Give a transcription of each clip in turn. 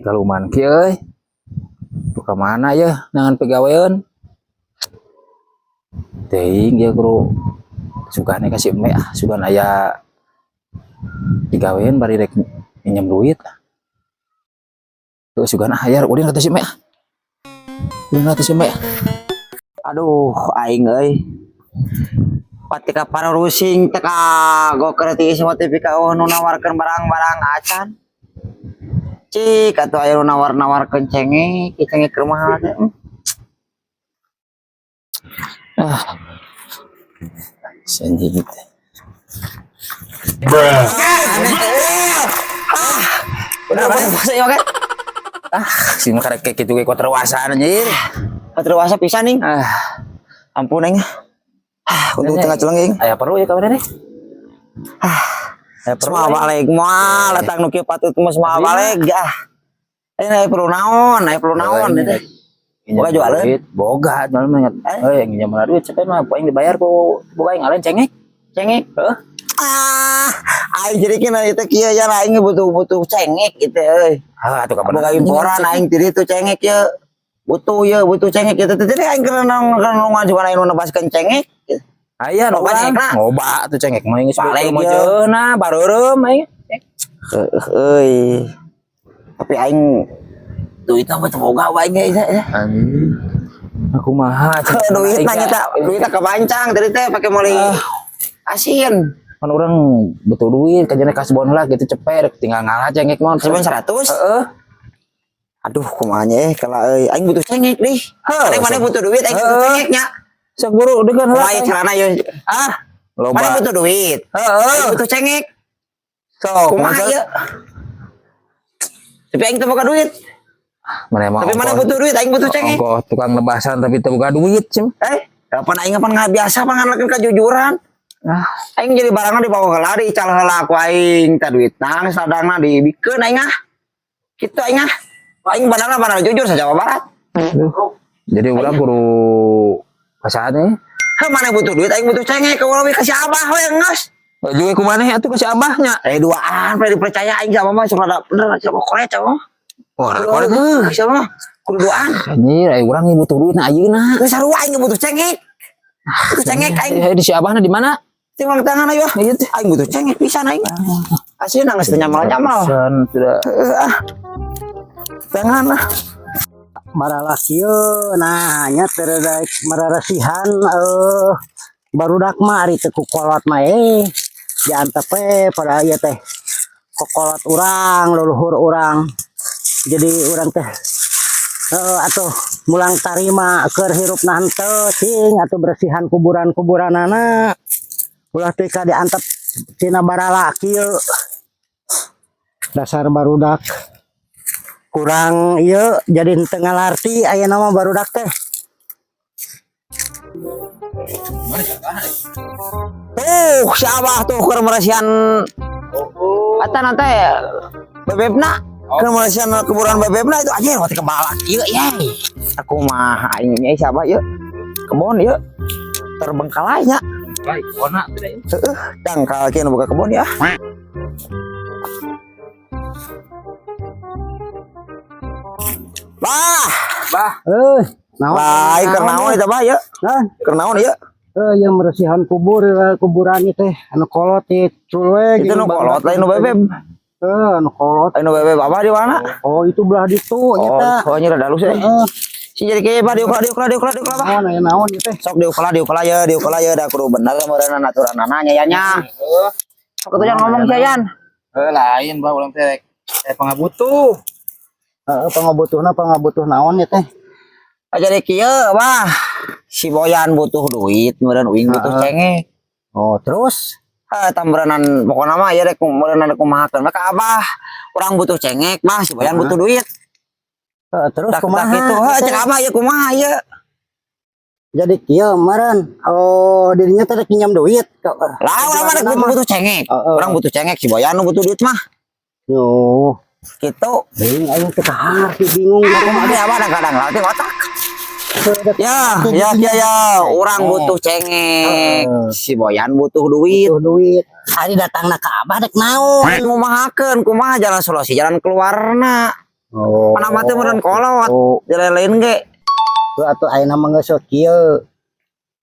Kaluman kieu euy. Tuh ka mana ya nangan pegawean? Teuing ya bro. Sugane ka si Eme ah, sugan aya digawean bari rek minjem duit. Tuh sugan ah aya ulin kata si Eme ah. Ulin kata si Eme ah. Aduh, aing euy. Patika pararusing teh ka goker tiis mah teh ka nu nawarkeun barang-barang acan. Cik atuh aya nu nawar-nawarkeun cengek, ieu cengek kumaha teh. Ah. Si anjing teh. Udah bahasa ieu kan. Ah, si mah karek kitu ge koterwasaan anjir. Paterwasa pisan ning. Ah, Ampun aing. Ah, untung tengah celeng aing. Aya perlu ya kawan nih. Ah, aya perlu. Semua balik moal datang nu kieu patut mah semua balik ah. Aing aya perlu naon, aya perlu naon teh. Boga jualan? Duit, boga jualan mah. Eh? Eh, nginjem mana duit cepet mah aing dibayar ku boga aing ngalen cengek. Cengek. Heuh. Ah, aing jadi kena itu kieu ya aing butuh-butuh cengek gitu euy. Ah, atuh kapan. Boga imporan aing ti ditu cengek ye. Butuh ye, butuh cengek gitu. Teh aing keur nang juga aing nu nebaskeun cengek. Aya nu Loba urang. cengekna. Loba tuh cengek mah geus Balik mah ye. Jeuna bareureum aing. Heuh euy. Tapi aing duitna mah teu boga wae aing ge. Anjing. Aku mah Duit nanya tak, duitna kebancang tadi teh pakai meuli asin. Kan orang butuh duit kajana kasbon lah gitu cepet tinggal ngalah cengek mah. Kasbon 100. Heeh. Aduh, kumaha nya eh kalau euy aing butuh cengek deh. Heuh. Mana mana butuh duit aing butuh Heuh. cengeknya. Sok buru degan Kumaha ieu carana ye? Ah, loba. Mana butuh duit? Heeh. Aing butuh cengek. Sok, Kumaha ieu? Tapi aing teu boga duit. Mana emang Tapi mana butuh duit aing butuh cengek. Ongkoh tukang nebasan tapi teu boga duit cim. Eh, kapan aing kapan nggak biasa panganakeun kejujuran. Ah, Aing jadi barangna dibawa heula diical heula ku aing teh duit nang sadangna dibikeun aing ah. Kitu aing ah. Aing badana badana jujur sa Jawa Barat. Aduh. Jadi urang kudu kasahan nih. Heuh mana butuh duit aing butuh cengek ka urang we ka si Abah we geus. Juga kumaneh atuh ka si Abahnya. Eh duaan pe dipercaya aing sama mah sok rada bener sama koret sama. Oh, rada koret. Heuh sama kudu duaan. Anjir, aing urang butuh duit na ayeuna. Geus sarua aing butuh cengek. Butuh cengek aing. Eh, di si Abahna di mana? Timbang tangan ayo. Iya teh. Aing butuh cengek pisan aing. Asieun geus teu nyamal-nyamal. Pisan tidak. Heuh ah. Tangan ah. Baralah kieu nah nya teu rada mararasihan barudak mah ari teu kukolot mah diantep we pada ieu teh kokolot urang leluhur urang jadi urang teh atuh mulang tarima keur hirupna henteu cing atuh bersihan kuburan-kuburanana ulah teh ka diantep tina barala kieu dasar barudak kurang ieu jadi henteu ngalarti ayeuna mah barudak teh. Tuh, si Abah tuh keur meresian eta nanti bebebna keur meresian kuburan bebebna itu anjir mati kebalak ieu ye. Aku mah aing nya si Abah ieu. Kebon ieu terbengkalai nya. Baik, kona teh. Heeh, dangkal kieu nu boga kebon ya. Bah, Bah, Euy, naon? bah, keur naon eta bah ieu? Hah? Keur naon ieu? Yang meresihan kubur kuburan ieu teh anu kolot ieu cul we Itu nu kolot lain nu bebeb. Anu kolot. Lain nu bebeb abah di mana? Oh, itu belah ditu nya Oh, teh. oh nya rada halus euy. Heeh. Si jadi kieu bah diukla diukla diukla diukla bah. Naon aya naon ieu teh? Sok diukla diukla ye diukla ye da kudu bener meureunna aturanana nya ya nya. Sok atuh jangan ngomong sia Yan. Eh, lain bah urang teh rek pangabutuh. Heeh, pangabutuhna pangabutuh naon ieu teh? Ah, jadi kieu bah. Si Boyan butuh duit, meureun uing butuh cengek. Oh, terus? Ah, tamberenan pokona mah ieu rek meureunna kumahakeun maka abah. Urang butuh cengek bah, si Boyan butuh duit. Terus Tak kumaha? tak kitu, heuh cek abah ieu kumaha ieu? Jadi kieu meureun. Oh, dirinya teh rek nginjem duit. Lah urang mah rek butuh cengek. Heeh. Urang butuh cengek, si Boyan nu butuh duit mah. Yo, Gitu. bingung aing teh kaharti bingung. Kumaha ge abah kadang latih otak. Ya, ya, ya, ya, orang butuh cengek, si Boyan butuh duit. Butuh duit. Hari datangna ka abah rek naon? Ngumahakeun kumaha jalan solusi jalan keluarna. Oh. Pan abah teh meureun kolot. Oh, Lain ge. tuh atuh ayeuna mah geus kieu.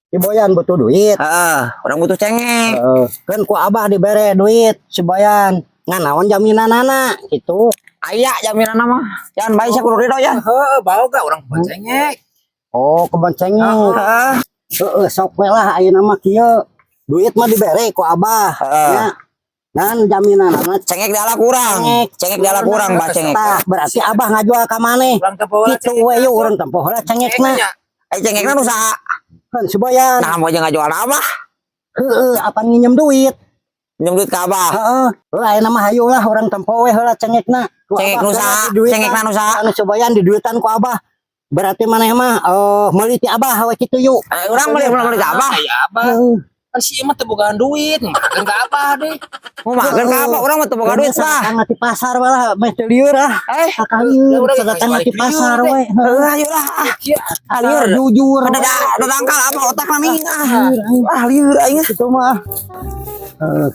Si Boyan butuh duit. Heeh, urang butuh cengek. Heeh. Kan ku abah dibere duit si Boyan. Ngan naon jaminanana gitu. Aya jaminan mah. Jangan bae sia kudu ridho ya. Heeh, bau gak urang kebon cengek. Oh, kebon cengek. Heeh. Heeh, sok we lah ayeuna mah kieu. Duit mah dibere ku abah. Heeh. Ya. Dan jaminanana Cengek diala kurang. Cengek. Cengek diala kurang, bah cengek. Tah, berarti abah ngajual ka maneh. Urang tempo heula Kitu we yuk urang tempo heula cengekna. Cengeknya. Eh cengekna nu saha? Kan si Boyan. Nah, mau jeung ngajual abah. Heeh, apa nginjem duit? Minjem duit ka abah. Heeh. Heula ayeuna mah hayu lah urang tempo we heula cengekna. Ku Cengek abah nu saha? diduitan. Cengekna nu saha? Anu si Boyan diduitan ku abah. Berarti maneh mah oh meuli ti abah we kitu yuk. Eh, urang meuli ka abah. Ya abah. Heeh. Kan si mah teu bogaan duit, makan ka abah deh. Mau makan ka abah, urang mah teu boga duit bah. Datang ti pasar malah meh teu lieur ah. Eh, Kakalieur Urang datang balik ti pasar lieur, we. heuh ayo lah. Ah, ah, lieur. Jujur. Ada ada dangkal apa otak nih. Ah, ah lieur aing. Itu mah. Heeh.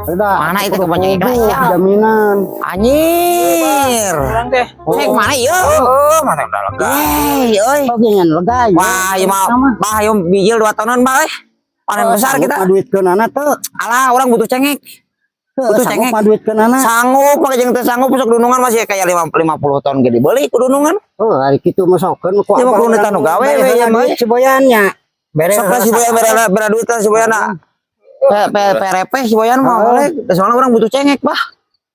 Udah. Mana itu kebon cengek Kudu lah. jaminan. Anjir. Urang teh. Cengek mana ieu? Oh, mana udah lega. Yeay, euy. Oh, gengan lega ya. Wah, ieu mah bah ieu bijil 2 tonan bah euy. Panen besar kita. Mah duit keunana teu. Alah, urang butuh cengek. Butuh Sanggup cengek. mah duit keunana. Sanggup, pakai jeung teu sanggup sok dunungan masih kayak 50 ton ge dibeli ku dunungan. Oh, hari kitu mah sokeun ku Ya, mah abah kudu urang nu gawe bere we, ya, heula mah. duit si Boyannya. Bere Sok lah si heula Boyan bere bere duit lah si Boyan ah. Pe pe perepe si Boyan mah boleh. Soalnya urang butuh cengek, bah.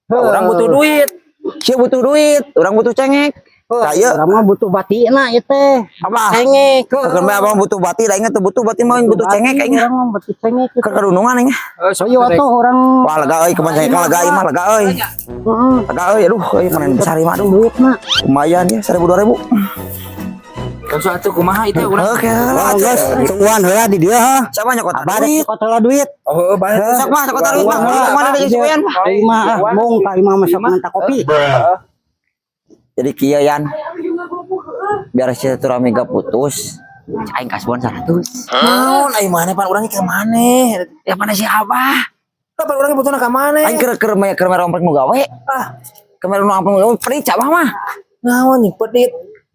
Urang butuh duit. Sia butuh duit, urang butuh cengek. Tah ieu Urang mah butuh batina ieu teh. apa? Cengek. Keun bae abang butuh bati, da inget teu butuh bati mah butuh cengek aing. Urang mah butuh cengek. Keur kadunungan aing. So ieu atuh urang Wah, lega euy kebon cengek mah lega euy mah lega euy. heeh. Lega euy aduh euy panen besar ieu mah aduh. Duit mah. Lumayan ya 1000 2000. Kan soal tuh kumaha itu urang. Oke lah. Oh, geus tungguan heula di dieu heuh. Siapa nyokot Abah duit? rek nyokot heula duit. Oh, bae. Sok mah nyokot duit mah. Kumaha deui si Boyan mah. Ka imah ah, mung ka imah mah sok minta kopi. Jadi kieu Yan. Biar silaturahmi gak putus. Aing kasbon 100. Naon ai maneh pan urang ka maneh. Ya mana si Abah? Kapan urang butuhna ka maneh? Aing keur keur keur meromprek nu gawe. Ah, Keur nu ampun gawe perit Abah mah. naon nih pedit.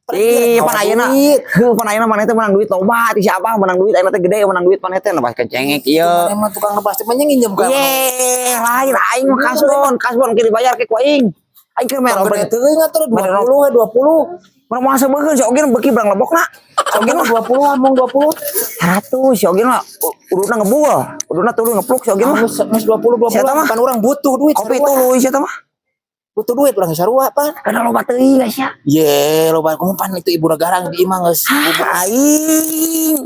Ih, pan ayeuna. Heuh, pan ayeuna maneh teh menang duit loba ti si Abah menang duit ayeuna teh gede menang duit maneh teh nebas cengek ieu. Maneh mah tukang nebas teh mah nginjem ka. Ye, lain aing mah kasbon, kasbon ke dibayar ke ku aing. Aing keur Meromprek meromprek teuing atuh 20 20. Mereka masa beukeun si Ogin beuki berang lebokna. Si Ogin mah 20 mong 20. 100 si Ogin mah ududna ngebul, ududna tuluy ngepluk si Ogin mah. Geus geus 20 20 Siapa mah? pan urang butuh duit. Kopi sarua. tuluy sia mah. Butuh duit urang sarua pan. Karena loba teuing guys ya. Ye, loba kumaha pan itu ibu negara di imah geus. Ah, aing.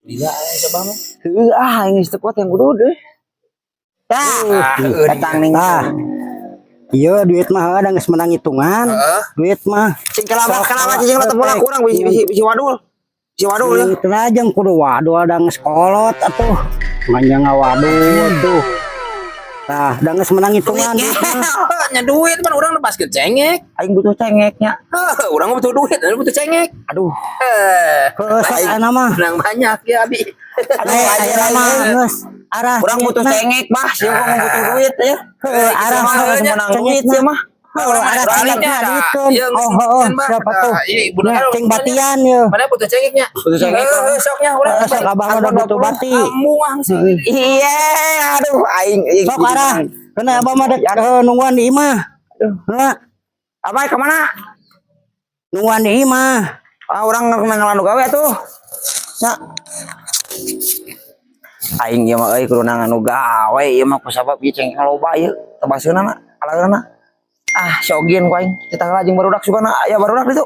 Gila aya coba mah. Heuh ah aing geus teu kuat yang kudu deh. Tah, datang ning. Tah. Iya duit mah ada geus menang hitungan. Duit mah Cing kelabat kelabat cing lah teu kurang bisi bisi bisi wadul. Bisi wadul ya. Duit aja kudu waduh ada geus kolot atuh. Manya ngawaduh tuh. Tah, da geus menang hitungan duit mah. Nya duit pan urang nebas ke cengek. Aing butuh cengeknya. Heuh, urang mah butuh duit, urang butuh cengek. Aduh. Eh, Heuh, sok ayeuna mah. menang banyak ya abi. Aduh, Eh, aing ayeuna mah geus arah. Urang butuh cengek bah, sia kok butuh duit ya. Heuh, arah Mah geus menang duit sia mah. Heuh, arah cengekna duitkeun. Iya, Oh, heuh, siapa tuh? Iya, ibu Nya, negara. ceng batian ye. Mana butuh cengeknya? Butuh cengek. Heuh, soknya urang. Heuh, sok abah mah udah butuh bati. Kamu ah sih. Iya, aduh aing aing. Sok arah. Kena abah mah dek nungguan di imah. Heula, Apa kemana? nungguan di imah. Ah, urang ngalan nu gawe tuh. Ya. Aing ieu mah euy kudu nangan nu gawe ieu mah kusabab ieu cengek loba ieu tebaseunana alageunana. Ah, si Ogin ku aing kita heula jeung barudak sugana aya barudak ditu.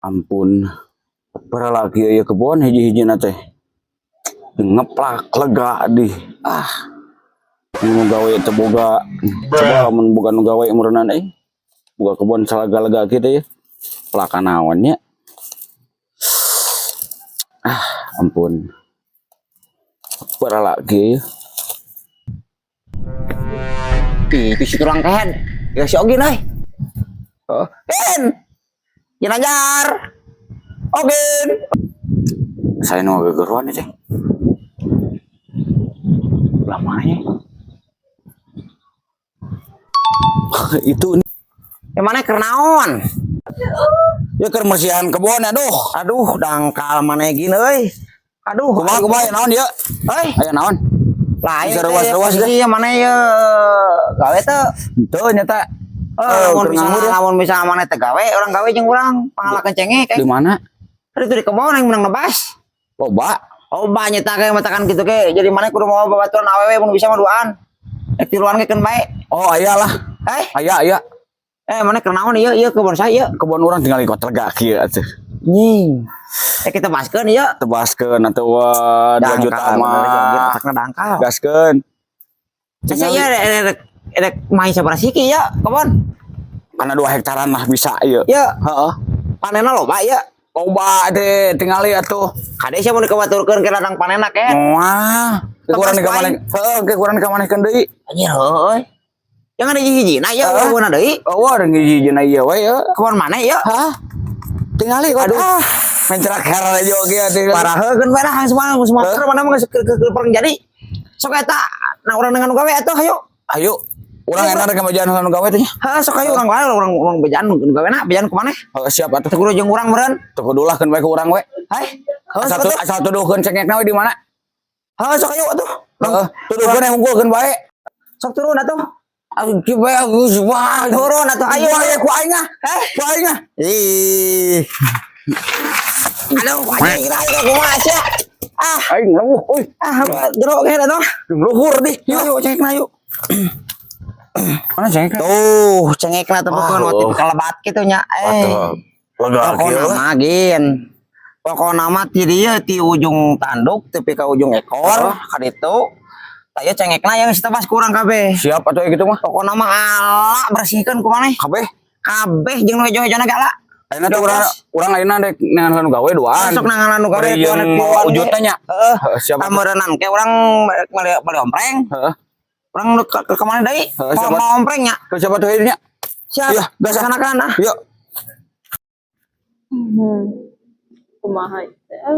Ampun. Lagi ya kebon hiji-hiji teh. Ngeplak lega di. Ah. Nu gawe teu boga. Coba mun boga nu gawe meureunana euy. Boga kebon salaga-lega kitu ya. Pelakan naon nya. Ah, ampun. Lagi ya. Ih, itu si tulang kehed. Ya si Ogin euy. Oh, Gin. Ginanjar. Ogin. Saya nu gegeruan teh. Belah mana ya? Itu Yang mana keur naon? ya keur mersihan kebon, aduh. Aduh, dangkal mana gini euy. Aduh, Kumaha, kumaha, aya naon ya? Euy, Aya naon? lah Bisa ieu teh ruas-ruas deh. posisi mana ya gawe teu? Teu nyata. Eh, Eh, lamun keur bisa nganggur ya. lamun bisa mana teh gawe, urang gawe jeung urang pangalakeun cengek. Di mana? Itu di kebon yang menang nebas. Loba. Oh, banyak tak kayak matakan gitu ke. Jadi mana kudu mau babaturan awewe mun bisa mah duaan. Eh, tiluan ge keun bae. Oh, aya lah. Eh, Aya, aya. eh, mana keur naon ieu ieu kebon saya ieu. Kebon urang tinggal ikut lega kieu atuh. Nying. Eh, kita baskeun ieu. Tebaskeun atuh wah 2 juta mah. Otakna dangkal. Gaskeun. Saya ieu rek rek rek main sabaraha siki ya, kebon. Karena 2 hektaran lah bisa ieu. Ya, Heeh. panenna loba ya. Loba deh tingali atuh. Kade sia mun dikabaturkeun ke ladang panenna ke. Wah, kurang Tebas dikamaneh. Heeh, ke kurang dikamanehkeun deui. Anjir heueuy. Jangan hiji-hijina ya, Heeh. kebon deui. Oh, wah, hiji-hijina ieu we ya. Kebon mana ya? Hah? Tingali kok. Aduh. Ah, mencrak heran aja oge atuh. Parahekeun we lah semua semua mana mah geus keur perang jadi. Sok eta nah urang dengan gawe atuh hayu. Ayo, urang enak rek bejaan nu gawe teh nya. Heuh, sok hayu urang gawe urang urang bejaan nu gawe na bejaan kumaneh? Heeh, siap atuh. Teu kudu jeung urang meureun. Teu kudu lah keun bae ku urang we. Hai. Heuh, Asal sok atuh. asal tuduhkeun cengekna we di mana? Heuh, sok hayu atuh. Heeh, tuduhkeun yang unggulkeun bae. Sok turun atuh. Aduh, bae aku wah. Turun atuh ayo. Ayo ku aing ah. Eh. Ku aing ah. Ih. Aduh, anjing ayo kumaha sia. Ah, Aing leuh euy. ah jero ge atuh. Luhur dih. Yuk, yuk cengekna yuk. Mana cengek? Tuh, cengekna teh pokokna Ah, waktu oh. kelebat kitu nya. Eh. Lega Pokokna mah gin. Pokokna mah ti dieu ti ujung tanduk tepi ka ujung ekor ka ditu. Taya cengekna yang tebas kurang kabeh. Siap atuh gitu mah. Pokokna mah ala bersihkeun ku maneh. Kabeh. Kabeh jeung nu hejo-hejona ge ala. Ayeuna teh urang urang ayeuna rek neangan nu gawe duaan. Sok nanganan nu gawe Bari jeung tuan ujut teh nya. Heeh. Heeh, siap. atuh. Tameureunan ke urang meuli meuli ompreng. Heeh. Urang nu ke mana deui? Heeh, Mau siapa? mau ompreng nya. Ke siapa tuh nya? Siap. Iya, gas ah. Laksanakan ah. Yuk. Kumaha itu?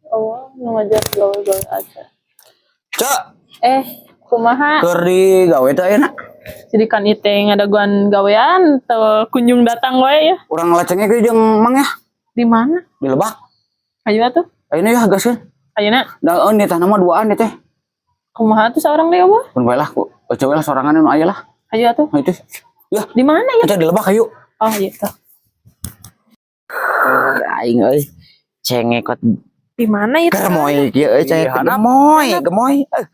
Oh, nu ngajak gawe-gawe aja. Cek, Eh, kumaha? keur di gawe teh ayeuna. Jadi kan itu ngadaguan gawean teu kunjung datang wae ya. Urang ngalacengnya ke jeung Mang ya Di mana? di lebak. Ayo atuh. Ayeuna ya gaskeun. Ayeuna Da oh nitah nama duaan teh. Kumaha tuh seorang deui mah? Pun bae lah ku cewek lah sorangan nu aya lah. Ayo atuh. Nah, itu. Ya, Di mana ya? kita di lebak ayo. Oh iya tuh. Aing euy. Cengekot Di mana itu? gemoy kieu euy cengek Iya, hanap. gemoy, gemoy. Eh,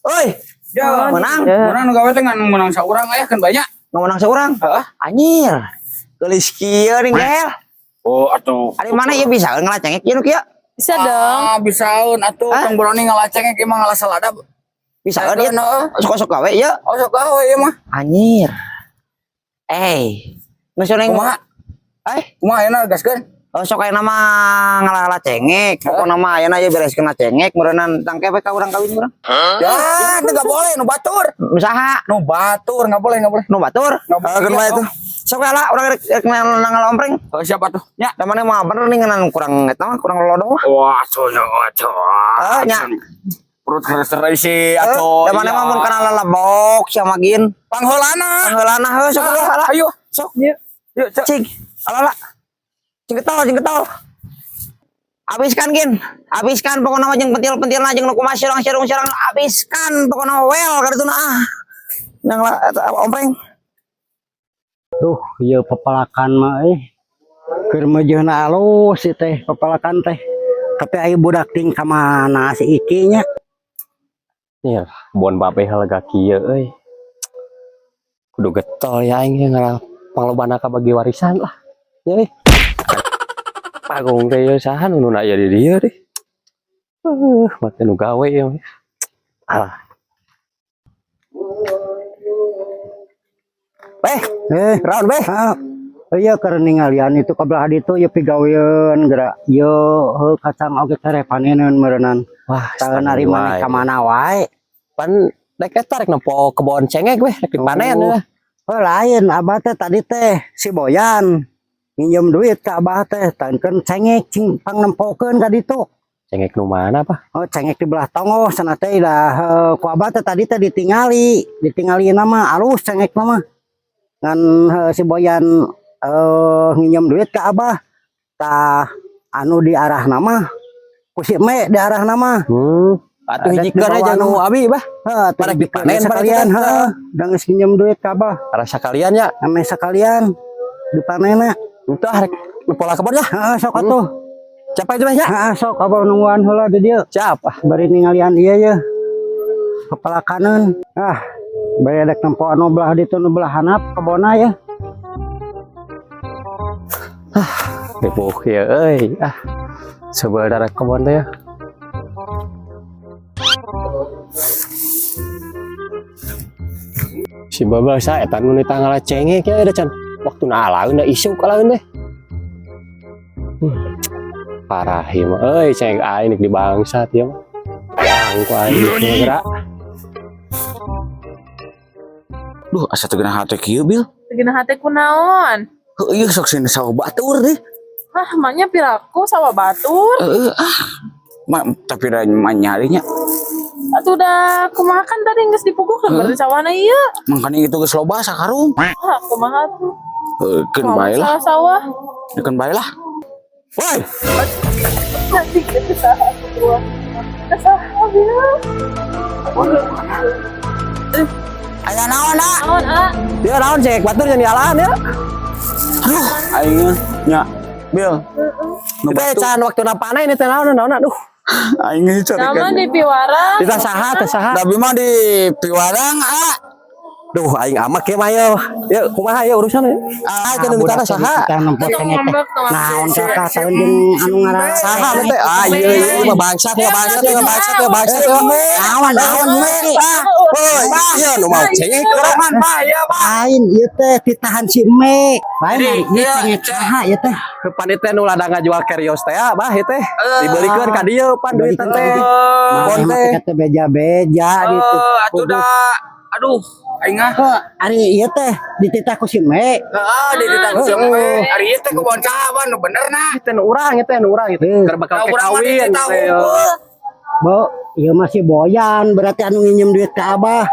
Oi, Ya, menang. Menang nu gawe teh ngan menang saurang aya kan banyak. Menang seorang. Heeh. Anjir. Geulis kieu nih gel. Oh, atuh. Ari mana ieu bisa ngelacengek ieu nu kieu? Bisa dong. Ah, bisaeun atuh Hah? tong berani ngalacengek ieu mah ngalah salada. Bisa ieu. Heeh. Sok-sok gawe ieu. Oh, sok gawe ieu mah. Anjir. Eh, geus neng. Kumaha? Eh, Kumaha ayeuna gaskeun? oh, sok aya nama ngalah-ngalah cengek. Pokokna mah ayeuna ieu beres kena cengek meureunnan tangke we ka urang kawin urang. Ya, itu nggak boleh nu batur. Nu saha? Nu batur nggak boleh, nggak boleh. Nu batur? Nggak boleh. Heeh, keun bae tuh. Sok we lah urang rek rek ngalompreng. Oh, siapa tuh? Ya. Da mana mah bener nih ngeunaan kurang eta mah kurang lolodong mah. Wah, tuh, tuh. Eh, nya. Perut harus terisi Eh, atuh. da mana mah mun kana lalebok sia mah gin. Pangheulana. Pangheulana heuh sok we lah. Ayo. Sok. Yuk. Yuk, cek. Cing. Ala lah. Cing getol, cing getol. Habiskan gin, habiskan pokoknya mah jeung pentil-pentilna jeung nu kumaha sirang-sirang sirang habiskan pokoknya well ka ditu ah. Nang lah eta ompreng. Duh, ieu pepelakan mah eh. Keur meujeuhna alus ieu teh pepelakan teh. Tapi aya budak ting ka mana si Iki nya? Ya, kebon babe lega kieu euy. Kudu getol ya aing ngarah panglobana bagi warisan lah. Ya euy. Pagong teh ieu saha nu nu aya di dieu deh. Mate nu gawe ieu. Alah, Beh, Eh, raon beh. ah, iya keur ningalian itu ka belah ditu ieu pigaweun geura. Ieu heuh kacang oge teh paneneun meureunnan. Wah, Taeun ari maneh ka mana wae. Pan Rek eta rek nempo kebon cengek weh, rek dipanen Oh. ya. Oh, lain abah teh tadi teh si Boyan nginjem duit ke abah teh tangkeun cengek cing pangnempokeun ka ditu. Cengek nu mana, Pak? Oh, cengek di belah tonggoh sana teh dah ku abah teh tadi teh ditingali, ditingali nama alus cengek mah. Ngan si Boyan nginjem duit ke abah. Tah anu di arah nama ku si Me di arah nama. Atuh Ada hijikeun aja dibawa nu abi, Bah. Heuh, atuh Pada dibikeun dipanen, pada sekalian itu teh. heuh, da geus nginjem duit ka abah. Arah sakalian ya. Ame sekalian dipanenna. Itu ah rek nempo lah kebon lah. Heeh, sok atuh. Siapa itu, Bah ya? Heeh, sok abah nungguan heula di dieu. Siap ah. Bari ningalian ieu ye. Kepala kanan. Ah, bari rek nempo anu belah ditu nu belah handap kebonna ya. Ripuh ya euy. Ah. Sebelah kebon teh ya. Si babal sa eta nu ditanggal cengek ya da can. Waktu na alaeun da isuk alaeun deh. Parah ieu mah euy, cengek aing nek dibangsat ieu mah. Yang ku aing gerak. Duh, asa teu geunah hate kieu, Bil. Geunah hate kunaon? Heuh, ieu sok sini sawah batur deh. Hah, maknya piraku sawah batur. Heeh, ah. Ma, tapi da nyarinya. Atuh da kumaha kan tadi geus dipuguhkeun berarti sawahna ieu. Mangkana itu geus loba sakarung. Hah, kumaha tuh? Heuh, keun bae lah. Sawah. Keun bae lah. Woi, Nanti kita saha tua. Saha ya. Aya naon, ah? Naon, ah? Dia naon cengek batur yang dialaan ya. Aduh, aing nya Bil. Nu Itu batu can waktu na panen itu naon naon aduh. Aing geus Nama carekan. di piwarang. Kita saha teh saha. Tapi mah di piwarang ah. Duh aing amak ya mah yo. Ya kumaha ya urusan ya. Ah, itu nu ditara saha? Kita nempo Tong cengek teh. ngambek, tong Naon kakak tahun jeung anu ngaran. Saha teh? Ah iya iya mah bangsat ya bangsat ya bangsat ya bangsat ya. Naon naon ieu? Ah, oh, iya nu mau cengek Kurangan bah ya bah. Lain ieu teh ditahan si Me. Lain ari ieu cengek saha ieu teh? Pan teh nu ladang ngajual kerios teh ah, bah ieu teh. Dibelikeun ka dieu pan duit teh. Maneh Pon mah teh. teh beja-beja gitu. Atuh da aduh aing ah. Heuh, ari ieu teh dititah ku si Me. Heeh, di ditah ku Me. Ari ieu teh kebon saha bah nu bener na. Teh nu urang ieu teh nu urang ieu teh. Keur bakal Da ke urang mah kawin dititah teh. hungkul. Bo, ieu mah si Boyan berarti anu nginjem duit ka abah.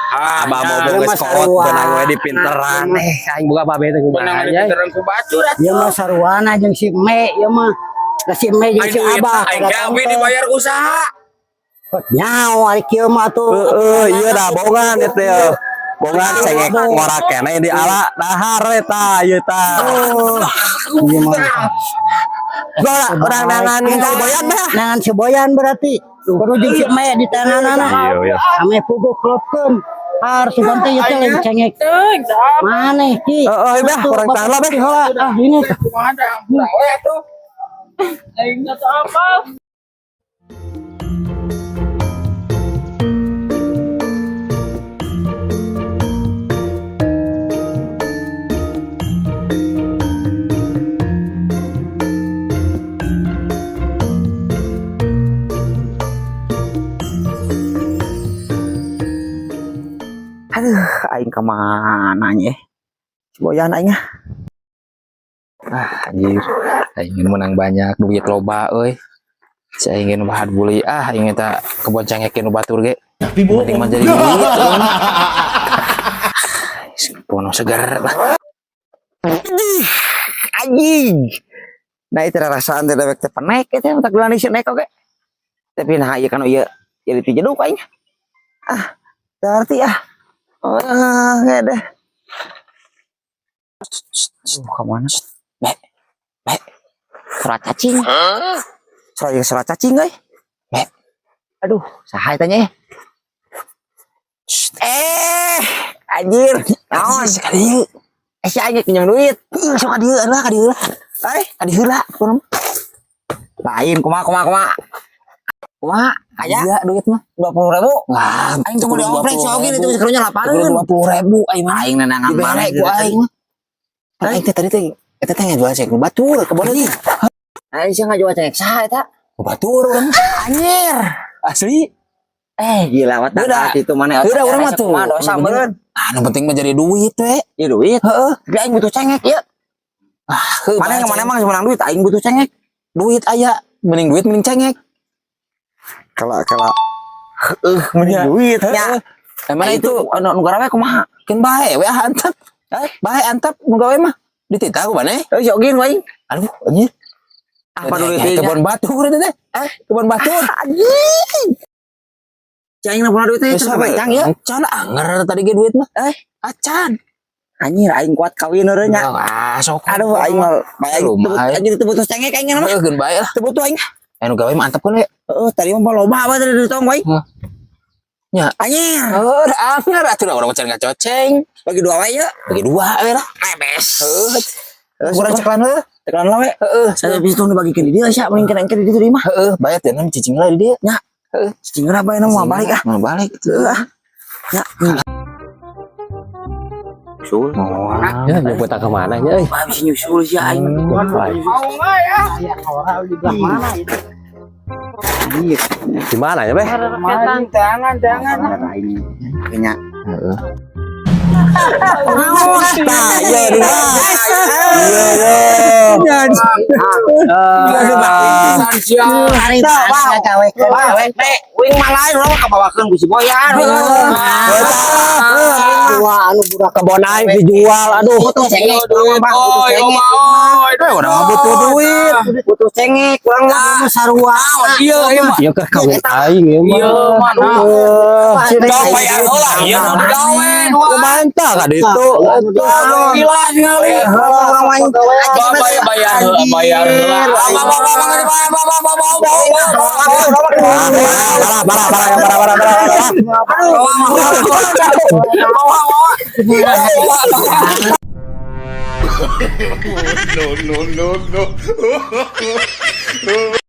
Ah, Abah mau Ieu boga mah kolot sarua. benang we di pinteran eh aing boga babe teh kumaha Benang di nya. pinteran ku batur atuh. Ieu mah saruana jeung si Me ieu mah. Lah si Me jeung Aing si duit abah aing kada gawe teh. dibayar usaha. Nyaho ari kieu mah atuh. Heeh, iya dah bongan itu ya. Bongan cengek ngora kene di ala dahar eta ieu tah. Ieu mah. Gua urang nangan si Boyan dah. Nangan si Boyan berarti. Kudu jeung si Me di tanganana. Iya iya. Ame puguh klopkeun. Har sugan teh ieu teh lain cengek. Teuing, dah. Maneh ki. Heeh, bah kurang tahan lah bah. Heula ah ini. Kumaha da ampura we atuh. Aing teu apa. Aduh, aing kemana nya? Si Boyan aing ah. Ah, anjir. Aing ingin menang banyak duit loba euy. Saya ingin bahan buli ah, ingin tak kebon cengekin nu batur ge. Penting mah jadi duit. Pono seger lah. Anjing. Nah itu rasaan teh dewek teh penek teh tak geuleuh si nek oge. Tapi nah ieu kan ieu jadi ti jeduk aing. Ah, teu arti ah. Ah, deh. Ka mana? Be. Be. Suara cacing. Suara suara cacing euy. Be. Aduh, saha eta nya? Eh, anjir. Naon sekali. Eh, si aing pinjam duit. Ih, sok ka dieu lah, ka dieu lah. Eh, ka dieu lah. Lain kumaha kumaha kumaha. Kumaha? Aya Iya duit mah. 20.000. Wah, Aing tunggu diompreng si Ogi itu karunya lapareun. 20.000 aing mah. Aing nanangan Dibere mana ku aing mah. Pan aing teh tadi teh eta teh ngajual cek nu batur kebon teh. Aing sih ngajual cengek saha eta? Nu batur urang. Anjir. Asli. Eh, gila wat Udah. itu mana Udah urang mah tuh. Mah dosa meureun. Ah, nu penting mah jadi duit we. Ya duit. Heeh. Tapi aing butuh cengek ya. Ah, heuh, Mana yang bae, mana emang menang duit aing butuh cengek. Duit aya, mending duit mending cengek. Kala kala. Heeh, mending duit nya. Eh, mana itu? Anu nu garawe kumaha? Keun bae we ah antep. Eh? Bae antep nu gawe mah. Dititah ku maneh. Eh, jogin aing. Aduh, anjir. Apa duit Kebon batur itu teh. Eh? Kebon batur. Anjing. Cang na pernah duit teh Geus can kebancang ya. Can anger tadi ge duit mah. Eh? Acan. Anjir aing kuat kawin eureun nya. Ah, sok. Aduh aing mah bae aing Lumayan. anjir teu butuh cengek aing mah. Heuh, keun bae lah. Teu butuh aing. Anu gawe mah antep keun we. Heeh, tadi mah loba apa tadi di tong aing. Hah. Nya. Anjir. Heuh, da anger atuh da urang can ngacoceng. Bagi dua wae ya. Bagi dua we lah. Bebes. Heuh. Heeh, Kurang ceklan heuh. Tekan lah we. Heeh. Saya bisa tuh dibagikeun di dieu sia mending kena di ditu di mah. Heeh, bayar teh nam cicing lah di dieu. Nya. Heeh. Cicing lah bae mau balik ah. Mau balik. Heeh ah. Ya. Nyusul. Ya, nyebut ke mana nya euy. Wah, bisa nyusul sih aing. Lain. Orang di belah mana itu? Di mana ya, Beh? Rakyatan. Jangan, jangan. Aing kayaknya. Heeh. Nah, iya iya. Iya. Hari gawe gawe Wing mah lain urang mah kabawakeun ku si Boyan. Dua anu budak kebon aing dijual aduh. Butuh cengek urang mah butuh cengek. Eh, urang mah butuh duit. Butuh cengek urang mah. Anu sarua. Iya, iya mah. Ieu kah kawin aing ieu mah. Iya, mana. Cengek. Bayar heula, ieu nu digawe. Kumaha ka ditu? Gila ningali. Urang mah Bayar bayar heula, bayar heula. Parah, parah, parah, parah, parah, parah. No, no, no, no.